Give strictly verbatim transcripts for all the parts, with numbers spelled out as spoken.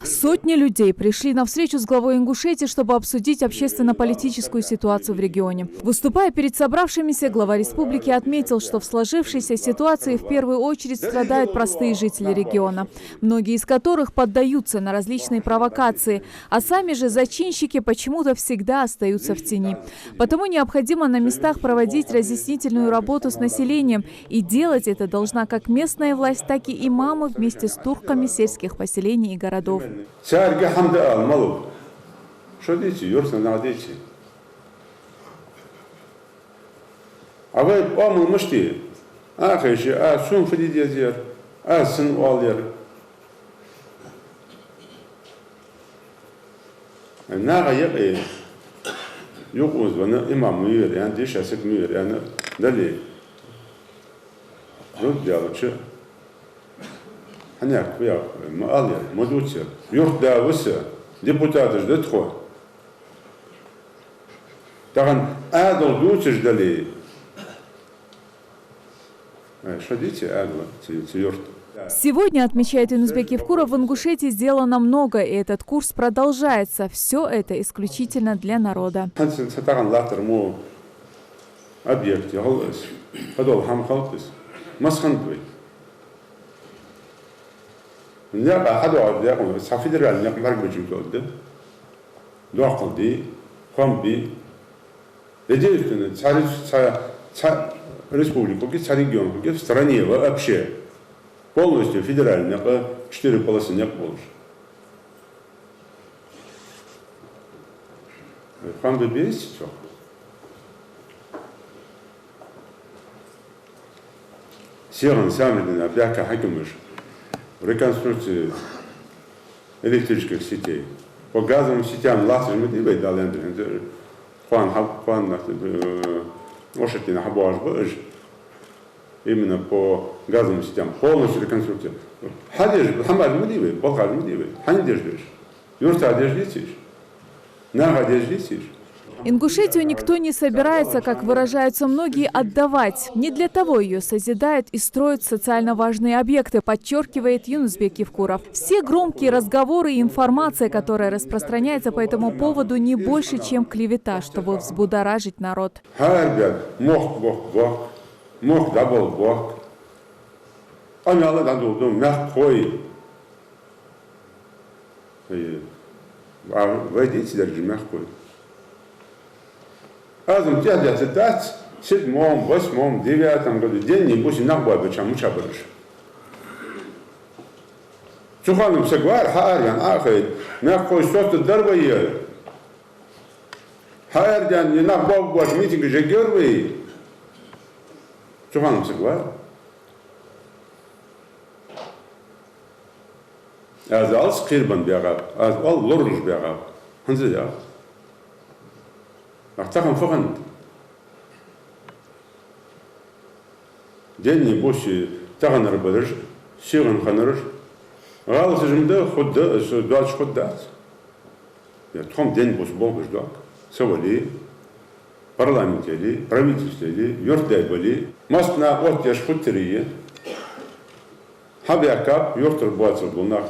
Сотни людей пришли на встречу с главой Ингушетии, чтобы обсудить общественно-политическую ситуацию в регионе. Выступая перед собравшимися, глава республики отметил, что в сложившейся ситуации в первую очередь страдают простые жители региона, многие из которых поддаются на различные провокации, а сами же зачинщики почему-то всегда остаются в тени. Потому необходимо на местах проводить разъяснительную работу с населением, и делать это должна как местная власть, так и имамы вместе с турками сельских поселений и городов. Царга хӀама да ала ма лу. Шо дийци, юртара нах дийци. А вай оамал мишта я? А хайши, а сона фу де дезар, а сона оалар. Наха юкъе юкъе оза вена имам ма вий ер, аьнна, дийша саг ма вий ер, аьнна, дале. Рузба яьлча, хьанехк ва яхаш, ма аллара, ма дувцар. Юртда ва са, депутаташ да тхо. Тахан Ӏаьдал дувцаш дале, ай, шо дийци Ӏаьдала цу, цу юрта. Сегодня, отмечает Юнус-Бек Евкуров, в Ингушетии сделано много, и этот курс продолжается. Всё это исключительно для народа. ХӀанз са тахан латтар мо объект яхал из, хадол хӀама хилац из. Масса хиннад вай. Наькъа хьадоагӀаш декъа, цхьа федеральни никъ бӀаргабайча мел да. Доккхал дий, хӀама бий. Единственное, цхьа рес-, цхьа, цхьа республика хургья, цхьа регион хургья в стране вообще. Полностью федеральни никъ, четыре полосы никъ болаш. ХӀама бе безац цох. Сихана Саамардина баьхка хьакимаш реконструкци электрических сетей. По газовым сетям латташ ма дий вай, Дала аьннадале, хӀанз кхоана хьа-, кхоана нах, э, оршот дийнахьа хьабоагӀаш ба уж. Именно по газовым сетям полностью реконструкция. Хьадеш, хӀама ма дий вай, балха ма дий вай. Хьанна деш да уж? Юрта деш деций уж? Наха деш деций уж? Ингушетию никто не собирается, как выражаются многие, отдавать. Не для того её созидают и строят социально важные объекты, подчёркивает Юнус-Бек Евкуров. Все громкие разговоры и информация, которая распространяется по этому поводу, не больше, чем клевета, чтобы взбудоражить народ. Хьаарабаьнна мохк бохк бохк, мохк дӀабала бохк. Къамаьл дӀадоладу мехкахой. Э, а вай дийцадар уж мехкахой? Аз-м тӀехьа деттадац, седьмом, восьмом, девятом году денни буси нах боабеча мича бар уж. Цу хана-м саг вар, хьаараваьнна Ӏохайна, мехкахой, соцадар вай ер. Хьаарадаьнна, нах боабеш митингаш ергьяр вай. Цу хана-м саг вар. Аз алц кхерабенна баьгӀаб, аз оал лоралуш баьгӀаб. ХӀанз а я. А тахан фу хиннад? Денни буси таханара бараш, сихана хиннараш. ГӀалгӀашта-м да, хургда, со доацаш хургдац. Е тхо-м денни буси болх беш дог. Со вале, парламент яле, правительство яле, юртда бале, массанахьа оттаеш хургтарий? Хьабаьхкаб юртара боацаш бола нах.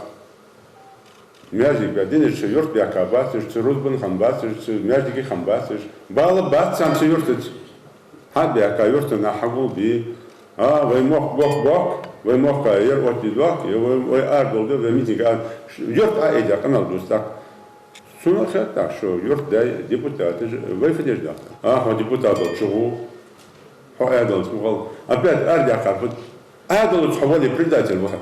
Маьждиг баь, динарча юрта баьхка бацаш, цу рузбан хинна бацаш, цу маьждиге хинна бацаш. Бала бац царна цу юртаца. Хьабаьхка юртара нах хьагулбе. А, вай мохк бохк бохк, вай мохка ер оттаде дохк, е вай, вай арадоаладу, вай митинг ара. Юрта Ӏоайдаь къамаьл дувц тӀаккха. Сона хетта, шо юртда депутаташ, вай фу деш да? А, хьо депутат волча гӀо, хьо Ӏаьдалца ма гӀолла. Опять арадаьккхар фуд? Ӏаьдалца хьо вале предатель ва хьо.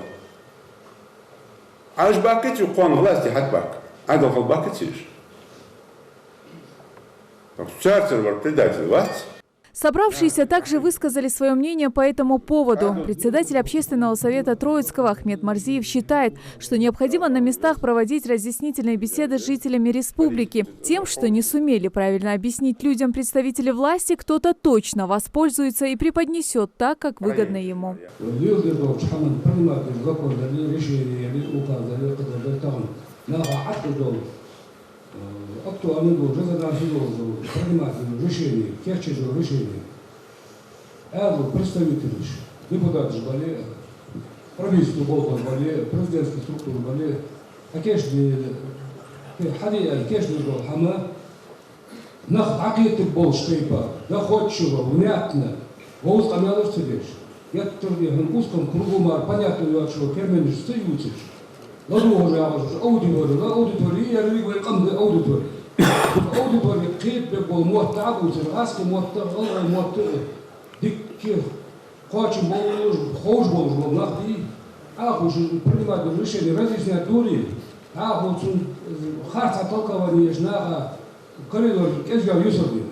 Ӏа уж баккхаций кхоана власте хьатӀабаккха? Ӏаьдал хила баккхаций уж? Царцара вар предатель вац? Собравшиеся также высказали своё мнение по этому поводу. Председатель Общественного совета Троицкого Ахмед Марзиев считает, что необходимо на местах проводить разъяснительные беседы с жителями республики. Тем, что не сумели правильно объяснить людям представители власти, кто-то точно воспользуется и преподнесёт так, как выгодно ему. Лелдер долча хӀаман принимать деш закон дале, решение яле, указ дале, кхыдар дале тахан наха Ӏаткъа дола, э, актуальный дола, резонансный дола, принимать дола решение, кийчъеш дола решение. Ӏаьдала представителаш, депутаташ бале, правительство болхлой бале, президентский структура бале, Хьакийчде, хьаде аьлча, кийчдеш дола хӀама, нах дӀакхетаргболаш тайпара, доходчиво, внятно, вовза къамаьлаш ца деш, геттара дий хьона узком кругу мара понятно йоацаш йола терминаш ца ювцаш, ладувгӀаш вагӀаш аудиторе, ла аудиторе, еррига вай къам да аудиторе. Аудиторе кхетабергбола мотт дӀабувцар, гӀазкхий мотт а, гӀалгӀай мотт а, дикка кхоачам болаш, ховш болаш бола нах дий, Ӏа ховш принимать дола решени разъяснять дурий, Ӏа ховш цун харцахьа толковани еш наха коридор кӀезига юсар дий.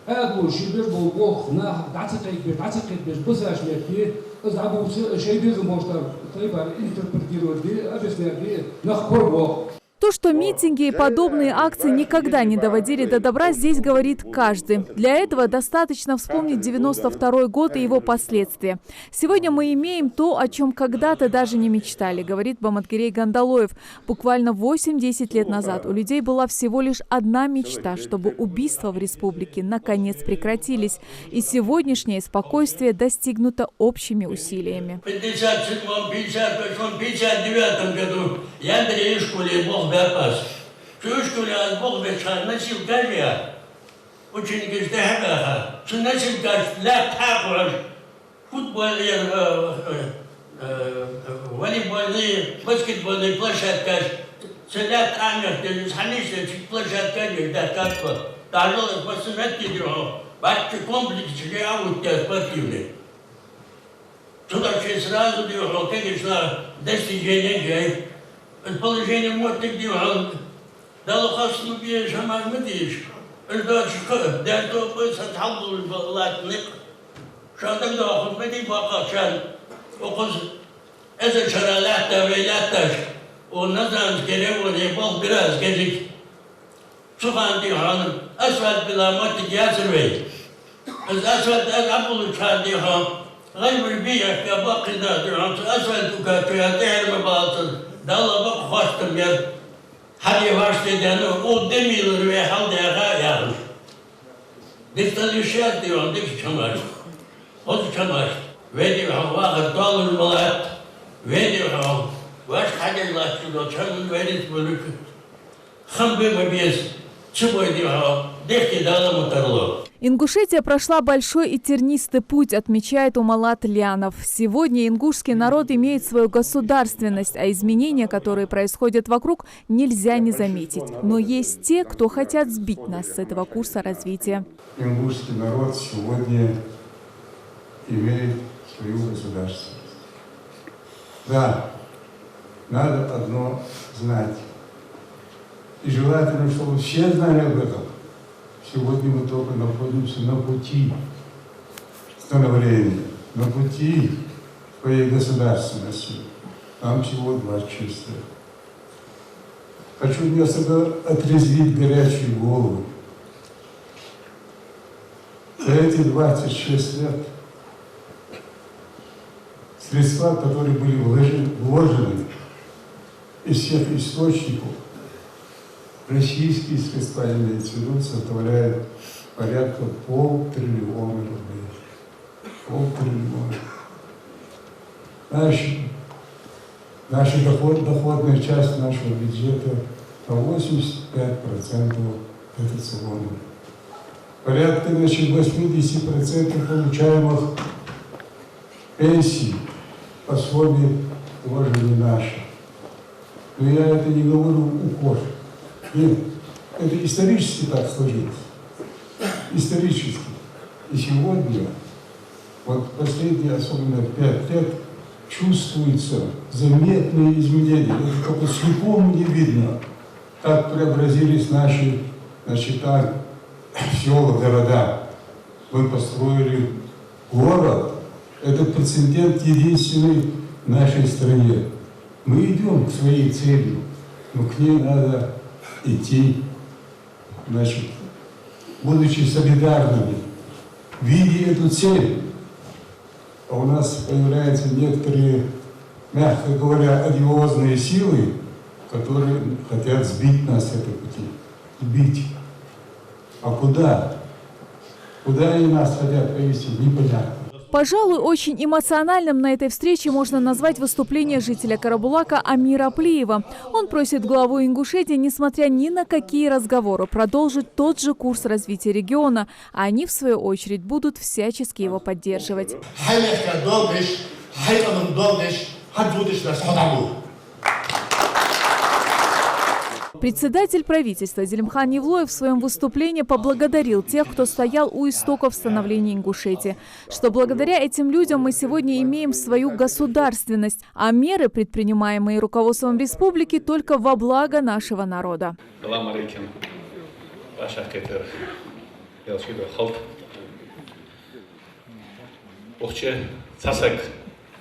Ӏаьдало ший беш бола болх наха дӀа ца кхайкабеш, дӀа ца кхетабеш бисача метте, из дӀабувца, шоай безам болча тайпара интерпретировать де, объяснять де нах корабоах. То, что митинги и подобные акции никогда не доводили до добра, здесь говорит каждый. Для этого достаточно вспомнить девяносто второй год и его последствия. Сегодня мы имеем то, о чём когда-то даже не мечтали, говорит Баматгирей Гандалоев. Буквально восемь-десять лет назад у людей была всего лишь одна мечта, чтобы убийства в республике наконец прекратились, и сегодняшнее спокойствие достигнуто общими усилиями. Пятьдесят седьмом, пятьдесят восьмом, пятьдесят девятом году яндаре ишколе болх баьб аз. Цу ишколе аз болх беча хана носилкаш я, ученикаш тӀехьа баьха. Цу носилкаш лаьтта хьакхош, футбол, э, э, э, волейбольный, баскетбольный площадкаш, цу лаьтта Ӏамех дезаш, хьанийсдеча площадкаш даьхкад тхо. Даже массанахьа дий хьона, бачча комплекс чура Ӏаоттаяьй спортивный. Цудухьа сразу дий хьона, конечно, достижени яьй. Положени моттиг дий хьона, Далла хоастам беш хӀамаш ма дий уж. Уж доацаш кхы а, даьра тоба а, са тхьалбуллаш ба латта никъ. Шоана дагадоагӀа хургба дий боккхагӀчарна, укхаза эзар шера лаьтта вай лаьтташ, у Назрановский районе болх бир аз кӀезига. Цу хана дий хьона асфальт била моттиг яцар вай. Из асфальт аз Ӏабуллача хана дий хьона, гӀайбар бий яхка баккхий нах дий хьона, цу асфальта укачу я тӀехьара ма балацар, Далла бакъ хоастам яр. Хьаде ваш те дена, у де мийлар вай хьалдаьха яхаш. Дистал йиш яц дий хьона дикача хӀамашта, хозача хӀамашта. Вай дий хьона вахар тоалур ма латт, вай дий хьона ваш хьаде латтача долча хӀаман вай рицбулик. Хам бе ма беза, цу бой дий хьона дехке Далла ма тарлу. Ингушетия прошла большой и тернистый путь, отмечает Умалат Лянов. Сегодня ингушский народ имеет свою государственность, а изменения, которые происходят вокруг, нельзя не заметить. Но есть те, кто хотят сбить нас с этого курса развития. Ингушский народ сегодня имеет свою государственность. Да, надо одно знать. И желательно, чтобы все знали об этом. Сегодня мы только находимся на пути становления, на пути своей государственности. Нам всего двадцать шесть лет. Хочу несколько отрезвить горячую голову. За эти двадцать шесть лет средства, которые были вложены, вложены из всех источников, российские средства, имеется в виду, составляют порядка полтриллиона рублей. Полтриллиона. Знаешь, наша доход-, доходная часть нашего бюджета на восемьдесят пять процентов дотационная. Порядка, значит, восьмидесяти процентов получаемых пенсий, пособий тоже не наши. Но я это не говорю в укор. Нет, это исторически так сложилось. Исторически. И сегодня, вот последние, особенно пять лет, чувствуются заметные изменения. Это как слепому не видно, как преобразились наши, значит, так, села, города. Мы построили город. Это прецедент единственный в нашей стране. Мы идём к своей цели, но к ней надо идти, значит, будучи солидарными, видя эту цель. А у нас появляются некоторые, мягко говоря, одиозные силы, которые хотят сбить нас с этого пути. Сбить. А куда? Куда они нас хотят повести, непонятно. Пожалуй, очень эмоциональным на этой встрече можно назвать выступление жителя Карабулака Амира Плиева. Он просит главу Ингушетии, несмотря ни на какие разговоры, продолжить тот же курс развития региона, а они, в свою очередь, будут всячески его поддерживать. Хьай мехка доагӀаш, хьай къаман доагӀаш, хьа дудаш да схьадалу. Председатель правительства Зелимхан Евлоев в своём выступлении поблагодарил тех, кто стоял у истоков становления Ингушетии, что благодаря этим людям мы сегодня имеем свою государственность, а меры, предпринимаемые руководством республики, только во благо нашего народа. Салам алейкум. Ваша хетар. Ялшида халт. Укх чу цхьа саг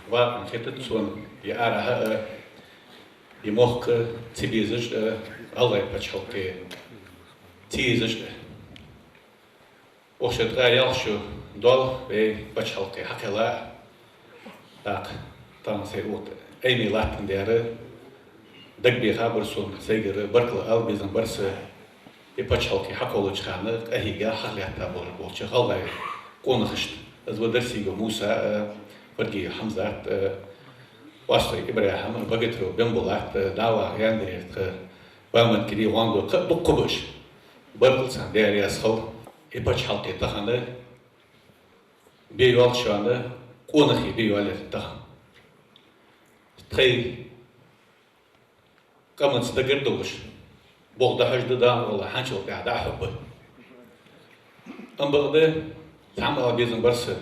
вакъа хетац сона, е арахьа а, е мохк ца безаш а, гӀалгӀай паччахьалкхе ца езаш а. Укх чу ткъаь ялх шу доал вай паччахьалкхе хьакхелла а. ТӀаккха тахан сай укх тӀа Ӏайме латтандаь, дагабехабар сона сайгара, баркал ала безам бар са. Е паччахьалкхе хьакхоллача хана къахьийга хьалхалаьтта болаш болча гӀалгӀай къонахашта. Из ва Дарсигов Муса а, Фаргиев Хьамзат а, Остой ИбрахӀим а, Багатров Бембулат а, ДӀа ваха Яндырехта, Баматкири ГӀондо, кхы а дуккха ба уж. Баркал царна, Даьла раьза хилва. Е паччахьалкхе тахан бе йоал шоана, къонахий бе йоалаяьр тахан. Тхай къаманца дагардоалаш, болх дӀахьош да, дама вала хьанчул тӀехьа дӀа а хьоргба. Ам бакъда, цхьа хӀама ала безам бар са.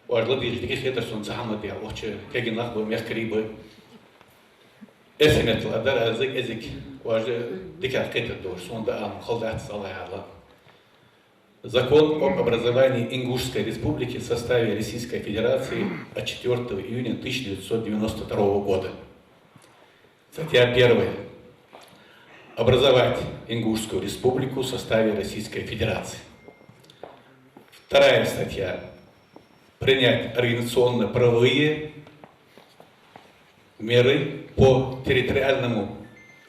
Оаш ладийгӀача дика хетар сона цу хӀаман тӀа, укх чу кагий нах ба, мехкарий ба. Эрсий меттала аргдар аз, эзиг оаш дикагӀа кхетаргдолаш, сона дӀаала хала дац, АллахӀ яхар. Закон об образовании Ингушской Республики в составе Российской Федерации от четвёртого июня тысяча девятьсот девяносто второго года. Статья первая. Образовать Ингушскую Республику в составе Российской Федерации. Вторая статья. Принять организационно-правовые меры по территориальному,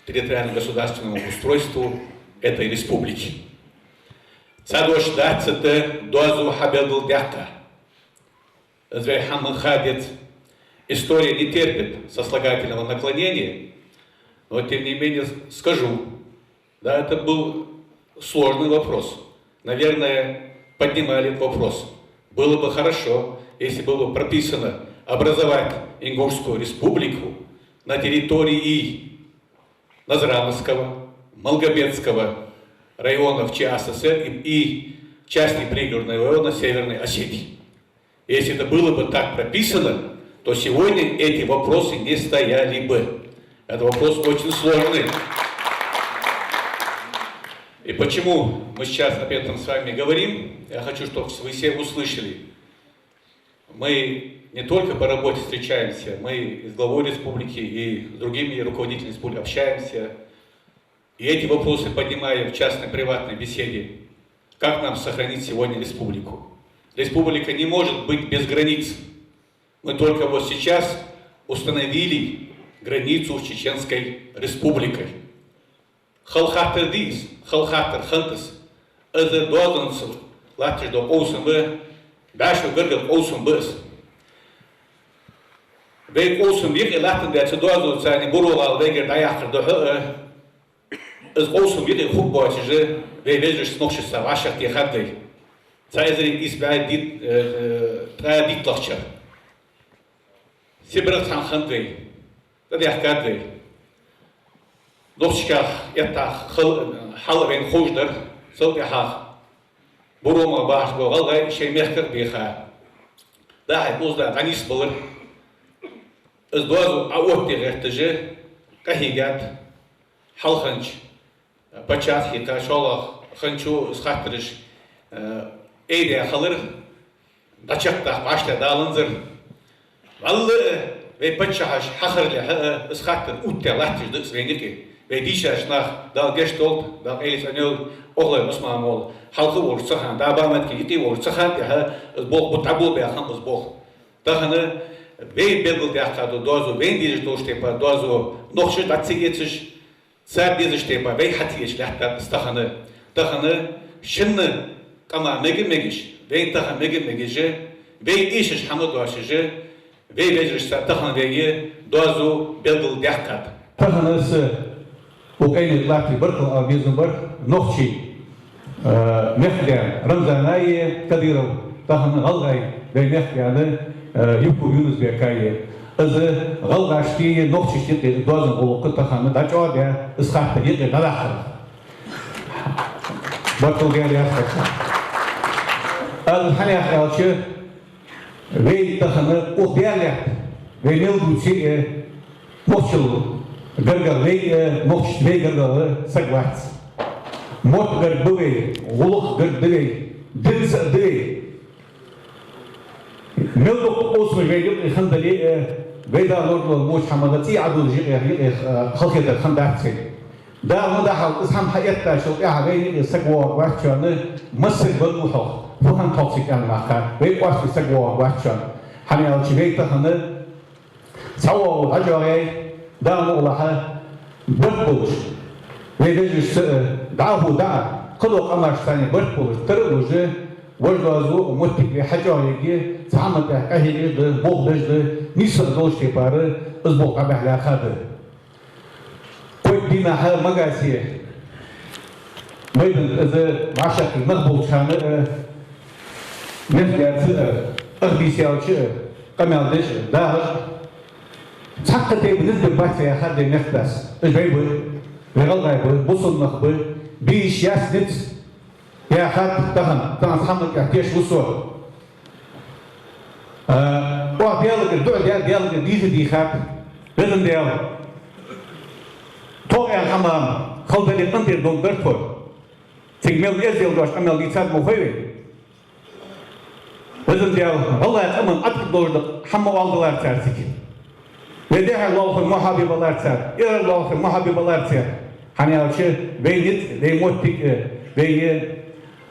территориально-государственному устройству этой республики. Цхьа дош дац цу тӀа доазув хьабелгалдаьккха. Из вай хӀама ха деза. История не терпит сослагательного наклонения, но тем не менее скажу, да, это был сложный вопрос. Наверное, поднимали этот вопрос. Было бы хорошо, если было бы прописано образовать Ингушскую республику на территории Назрановского, Малгобекского районов ЧАССР и, и части Пригородного района Северной Осетии. Если это было бы так прописано, то сегодня эти вопросы не стояли бы. Этот вопрос очень сложный. И почему мы сейчас об этом с вами говорим? Я хочу, чтобы вы все услышали. Мы не только по работе встречаемся, мы и с главой республики, и с другими руководителями республики общаемся. И эти вопросы поднимаем в частной, приватной беседе. Как нам сохранить сегодня республику? Республика не может быть без границ. Мы только вот сейчас установили границу с Чеченской Республикой. Хала хаттар дий из, хала хаттар хиннад из. Из доазонца латташ дола къовсам ба, бӀаь шу гаргара къовсам ба из. Вай къовсам юкъе латтандаь цу доазонца царна буро гӀала вайгара дӀаяккхар духьа а, из къовсам юкъе хургбоацаш а вай вежарашца, нохчашца вӀашагӀтехад вай. Цхьа эзар ийс бӀаь дит-, э, э, ткъаь дийтлагӀча шера. Сибрах цхьана хиннад вай, тӀадехкад вай. Нохчашках, еттах хал-, хьал вайна ховш дар, цул тӀехьагӀа буро мара бахаш бола гӀалгӀай шоай мехках беха. ДӀахо укхаза дӀанийсбелар. Из доазув Ӏооттаде гӀерташ а къахьийгад хьалхарча паччахьа, шоллагӀа хинначо из хаттараш, э, айдаь хилар, дӀачакхдаккха вӀаштӀехьадаланзар. ВаллахӀи, вай паччахьаш хьахилалехьа а, из хаттар оттадаь латташ да из вайна юкъе. Вай дийшача наха, Дала гешт долда, Дала къайле цӀенйойла, Охлой Ӏусман-молла хьалха волча цу хана, дӀа Баматкин юкъе волча цу хана тӀехьа из болх бутт дӀаболабаь хиннаб из болх. Тахан вай белгалдаьккха дола доазув, вайна дезаш долча тайпара доазув нохчаша дӀа ца эцаш, цар дезача тайпара вай хьа ца эцаш лаьттад из тахан. Тахан шин къаман мега а мегаш, вайна тахан мега а мегаш а, Вай эшаш хӀама доацаш, вай вежарашца тахан вай доазув белгалдаьккхад. Тахан аз укх къаман латтар баркал ала безам бар нохчий, э, мехкдаь Рамзана а, Кадыров тахан гӀалгӀай вай мехкдаь, э, Евкуров Юнус-Бека а. Из гӀалгӀашта а, нохчашта а юкъе доазон гӀулакх тахан дӀачӀоагӀдаь, из хаттар юкъе дӀадахар. Баркал гаьна яхар. Аз хӀана яхар аьлча, вай тахан укх Даьла лаьтта, вай мел дувце а, нохчал гаргара вай а, нохчашта вай гаргара саг вац. Мотт гарга ба вай, гӀулакх гарга да вай, дин цаӀ да вай. Мел дукха къовсамаш вай юкъе хинна дале а, вай Дала лорадолда воча хӀаман цӀий Ӏодуллаш юкъе, юкъе, а, халахетар хиннадац вай. Дала ма дахьалда, из хӀама хьаэттачул тӀехьагӀа вайна юкъе саг воагӀаргвац шоана, массаг вар ва хьох, фу хӀама тхох цига аьнна ваьккха, вай кӀоарга саг воагӀаргвац шоана. ХӀана аьлча вай тахан цхьа воагӀув дӀачӀоагӀъяьй, Дала мукъалахь, барт болаш. Вай вежарашца а, дӀа а хӀу дӀа а, кхыдола къамашца а барт болаш, тара а луш, вож доазув, моттиг вай хьачӀоагӀъергья, цхьа хӀаман тӀа къахьегаш да, болх беш да, нийса долча тайпара из болх дӀабахьалаьрхӀа да. Кхойтта дийнахьа Магасе майдан тӀа из вӀашагӀкхийтта нах болча хана, э, мехкдаьца а, ах бийса яьлча а, къамаьл деш а, дагӀаш а, цхьаккха тайпа низ бергбац яхар да мехкдас. Уж вай ба, вай гӀалгӀай ба, бусалба нах ба, бийса яц низ. Яхад тахан, тахан цхьа хӀаман тӀа теш ва со. А, оаха Даьлагара дуӀа даьд, Даьлагара дийша дийхад. Везан Даьла, тхо аьнна хӀама хала дале, къинтӀера довргдар тхо. Цига мел эздел доацаш къамаьл дийцад ма хой вай. Везан Даьла, гӀалгӀай къаман Ӏаткъа долаш да хӀама ма оалдалар цар цига. Вай дехьара лоалахой мухьарбий балар цар, эрара лоалахой мухьарбий балар цар. ХӀана аьлча вай низ, вай моттиг, э, вай, э,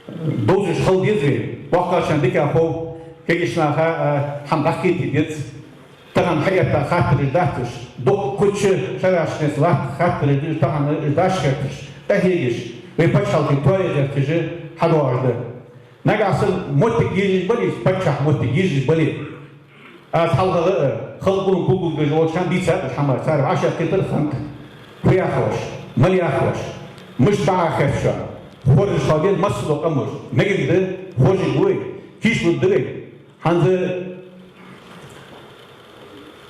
довзаш хила деза вай. БоккхагӀчарна дика хов, кегийча наха, э, хӀама дӀакхета деза. Тахан хьаэтта хаттараш дац уж. Дукха кхыча шерашкахьа латта хаттараш да уж, тахан уж даш хеташ, къахьегаш, вай паччахьалкхен тоаи гӀерташ хьадоагӀаш да. Нагахьа санна моттиг езаш бале, паччахьа моттиг езаш бале, аз хьалхагӀа а, халкъ гулам кулгалдеш волча хана дийцад уж хӀама, цар вӀашагӀкхетар хиннад. Фу яхаш, мала яхаш, мишта бакъахьа хет шоана, хоржаш хила деза массадола къамаш, мегаш да, хоржаргва вай, кийчлургда вай. ХӀанз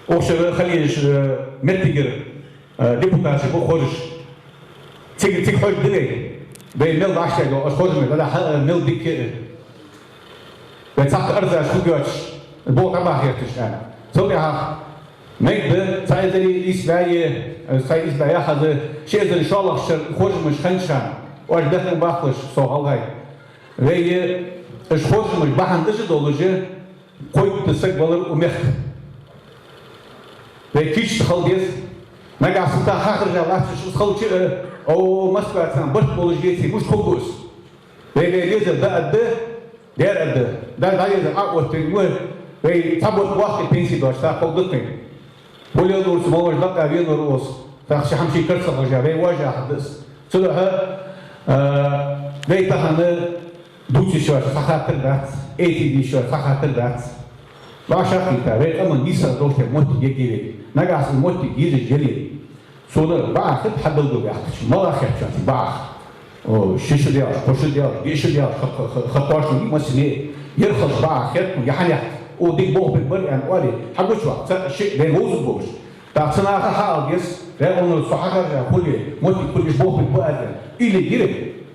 укх шера хила езаш, э, моттигера, э, депутаташ ба хоржаш. Цига, цига хьожаргда вай. Вай мел вӀаштӀехьа йола, оаш хоржа мара, дӀадахьа, э, мел дика, э, вай цхьаккха арзаш хургйоацаш, болх дӀабаха гӀерташ аьнна. Цул тӀехьагӀа мегаш да, цхьа эзари ийс бӀаь, э, цхьа ийс бӀаь яхаза, ши эзари шоллагӀча шера хоржамаш хиннача хана, оаш бехк ма баккхалаш, со гӀалгӀай. Вай, э, уж хоржамаш бахьан дажа долаш, кхойтта саг валар укх мехка. Вай кийча хила деза. Нагахьа санна тӀа хьахаржа латташ из хилча а, о, Москваца барт болаш веце, мишта хургва из? Вай, вай везар дӀааргда, дӀааргда. Дар дӀавезар Ӏа оттаргва, вай цхьа бутт вахке пенси доацаш, цхьа кховдаккхий. Хулел дурца молаш дакъа венавар ус, тӀаккха ши хӀама ший карцахьа хьажа, вай вожа хьадас. Цудухьа, а, вай тахан дувцаш йоацаш цхьа хаттар дац, эти дийшаш йоацаш цхьа хаттар дац. ВӀашагӀкхийтта, вай къаман нийса долча тайпа моттиг ергья вай. Нагахьа санна моттиг езаш яле, сона бакъахьа хет хьабелгалбаьккхача, мала хет шоана бакъахьа. О, ши шу даьлча, кхо шу даьлча, диъ шу даьлча, ха-, ха-, ха-, ха-, тхоашта масане, ер хилча бакъахьа хет, я хьанехк, о, дика болх бергбар аьнна оале, хьагучаваккха, цхьа шиъ вай вовзаргболаш. ТӀаккха цу наха хьаала деза, вай гӀонара со хьахаржа хуле, моттиг хургйолаш болх бергба аз аьнна. Или гира,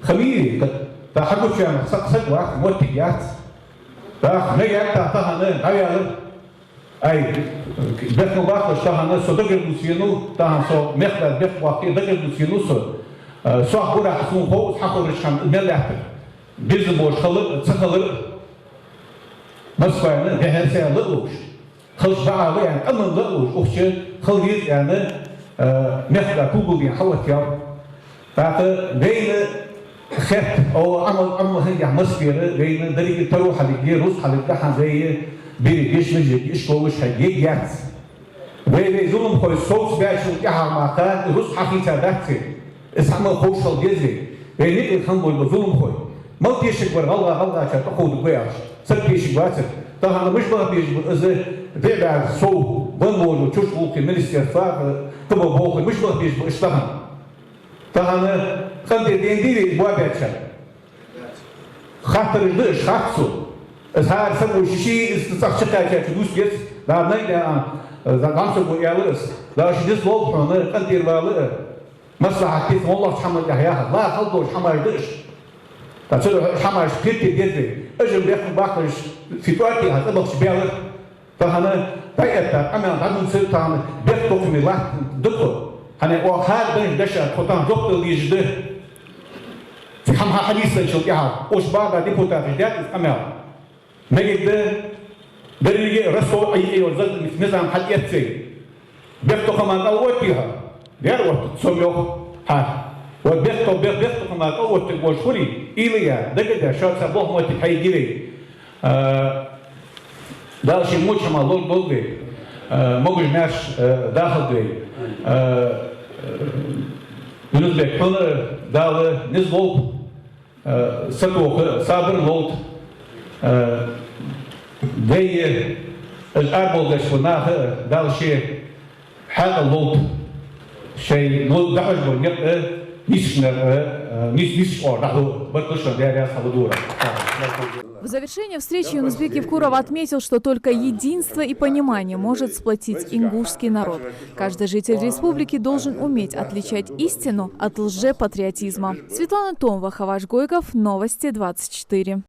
хамири, тӀа-, тӀаккха хьагучаваьннар саг, саг вац, моттиг яц. ТӀаккха мегаргда тахан дӀаваьлар. Ай, бехк ма баккхалаш, тахан со дагардувца венав, тахан со мехкдас бехк боаккхе дагардувца венав со. Э, сох гурахьа сона хов, хьахоржача хана мел лаьттар. Безам болаш хилар, ца хилар. Москвайна дехьара сай ла а ловш, хилча бакъахьа ва аьнна, къаман ла а ловш, укх чу хила веза аьнна, э, мехкда кулгалдена хьаоттаяьй. ТӀаккха вайна хет, о, Ӏамал, Ӏамал хиннаяхь Москвера, вайна деррига таро хьалъергья, рузкъа хьалъергда, хӀанз вай берригаш, мижаргаш, ишколаш хьаергья, яц. Вай, вай зуламхой совцабаьчул тӀехьагӀа мара рузкъа хьахийца дац вай. Из хӀама ховш хила деза вай. Вайна юкъе хинна болаш ба зуламхой. Мала тешаргвар гӀалгӀа гӀалгӀача тӀакховдаргва аьлча. Саг тешаргвацар. Тахан мишта баха безаш ба из, виъ бӀаь сов венна вола чурча гӀулакхий министерствах, кхыбола болхлой мишта баха безаш ба уж тахан? Тахан къинтӀера дена дий вай из боабаьчар? Хаттараш да уж, харцо. Из хӀара саго ший-ший из цӀагӀа чукхаьчача дус вес, да, най да, а, да, дӀа саго аьлар из. Да, ши дис лолба хьона, къинтӀера вала, а, маслахьат де, моллагӀча хӀаман тӀехьа яхар. Ла хала долаш хӀамаш да уж. ТӀаккха цу хӀамаш кхетаде деза вай. Уж-м бехк баккхаш ситуаци хьа цӀабахача баьлар. Тахан дӀаэтта, къамаьл дӀадувцар, тахан бехктокхаме латт да тхо. ХӀана оаха хьадаьча дешаца тхо тахан жоп дала дезаш да. Цу хӀама хьа-, хьанийсденначул тӀехьагӀа, уж бакъда депутаташа даьд из къамаьл. Мегаргда, деррига а Россо Ӏийкъе йола зак-, низам хьатӀаэц вай. Бехктокхаме кӀал оттий хьо? Вер оттац, со йоах хьа. Вот бехктокха-, бех-, бехктокхаме кӀал оттаргволаш хуле, уйла е, дага а даь, шоаца болх-моттиг хьайига вай. А, Дала ший моча хӀама лолба долда вай. А, могаш-маьрша, а, дахалда вай. А, Юнус-Бек, хьона Дала низ лолба, а, сатоха сабар лолда. А, дай, уж арабовлаш бола нах а Дала ший хьаькъал лолда. Шоай, ну, дӀахьош бола никъ а, нийсача наькъа, а, нийс-, нийсача оагӀора дӀахьо, баркал шоана, Даьла раьза хилва дора. В завершение встречи Юнус-Бек Евкуров отметил, что только единство и понимание может сплотить ингушский народ. Каждый житель республики должен уметь отличать истину от лжепатриотизма. Светлана Томова, Хаваж Гойков, Новости двадцать четыре.